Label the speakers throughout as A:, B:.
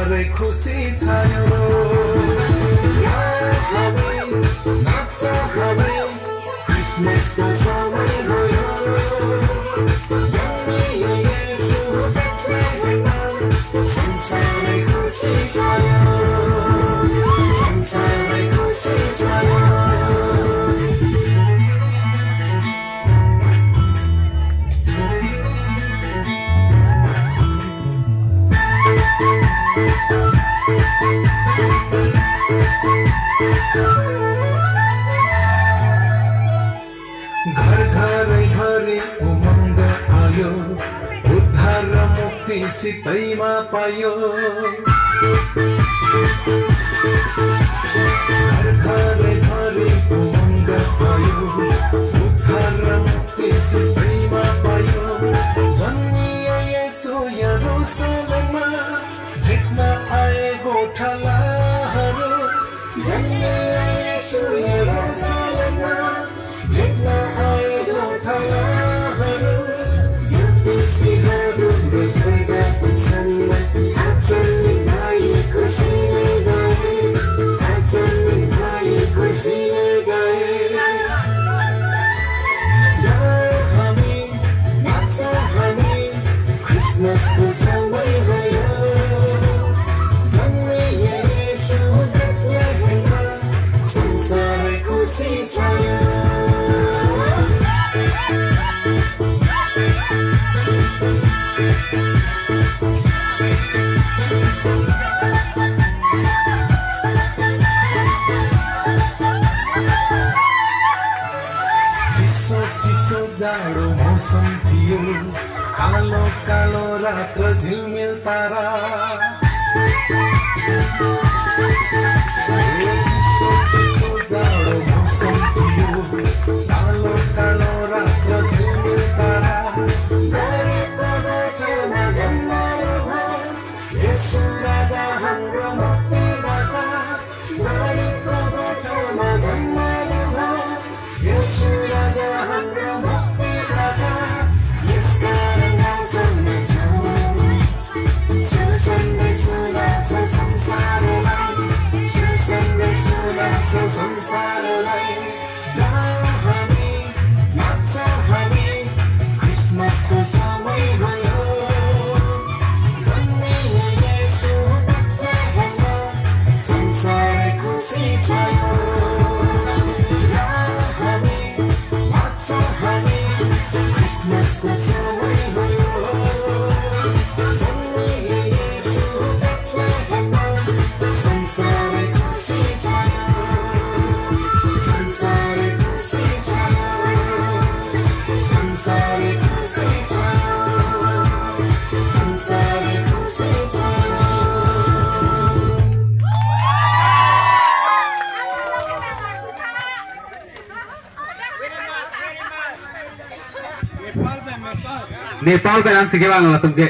A: संसारै खुसी छायो हामी नाच्छ हामी क्रिसमसको समय भयो जन्मियो येशू बेथलेहेममा संसारै खुसी छायो संसारै खुसी छायो घर घरै घरै उमङ्ग आयो उद्धार र मुक्ति सितैमा पायो घर घरै घरै उमङ्ग आयो उद्धार र मुक्ति सितैमा पायो जन्मियो येशू यरुसलेममा भेट्न आए गोठालाहरू जन्मियो येशू यरुसलेममा भेट्न आए गोठालाहरू ज्योतिषीहरू स्वर्गको छन् आचम्बित भई खुसीले गाए आचम्बित भई खुसीले गाए हामी नाच्छौँ हामी क्रिसमसको समय भयो जन्मियो येशू बेथलेहेममा संसारै खुसी छायो चिसो जाडो मौसम थियो कालो कालो रात्र झिलमिल तारा चिसो जाडो मौसम थियो कालो कालो रात्र झिलमिल तारा गरेको गोठमा जन्मायो येशू राजा हाम्रो मुक्तिदाता गरेको गोठमा जन्मायो येशू राजा हाम्रो मुक्तिदाता यसकारण गाउँछौँ नाच्छौँ सुसन्देश सुनाउँछौँ संसारलाई सुसन्देश सुनाउँछौँ संसारलाई गाउँ हामी नाच्छौँ हामी क्रिसमसको समय भयो जन्मियो येशू बेथलेहेममा संसारै खुसी छायो हामी क्रिसमसको समय भयो जन्मियो येशू बेथलेहेममा संसारै खुसी छायो संसारै खुसी छायो संसारै खुसी छायो संसारै खुसी छायो
B: Nepal ka lang sige bang latugge.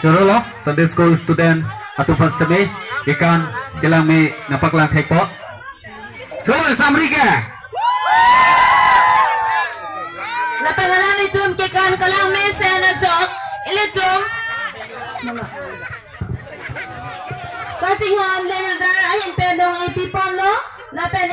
B: Choro lo Sunday school student atupan sami ikan kilang mi napaklang thekpo. Choro samri ke.
C: Napangalan itum kikan kalang mi sena jok ilitum. Kating hon lenildar ahin pedong ipipon lo napen